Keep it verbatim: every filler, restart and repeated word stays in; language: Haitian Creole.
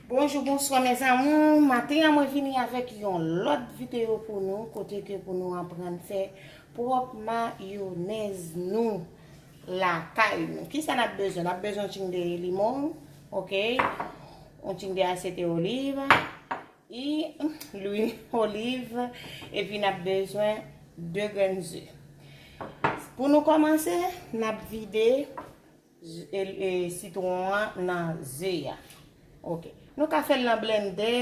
Bonjou, bonswa mes amours. Maten an mwen vini avèk yon lòt videyo pou nou, kote ke pou nou aprann fè pwòp mayonèz nou lakay nou. Kisa n ap bezwen? N ap bezwen yon ting de limon, oke? Yon ting de asyete oliv, i lwi oliv, epi n ap bezwen de grenn ze. Pou nou kòmanse, n ap vide e, e, sitwon an nan ze a. Oke. Nou ka fè l nan blendè.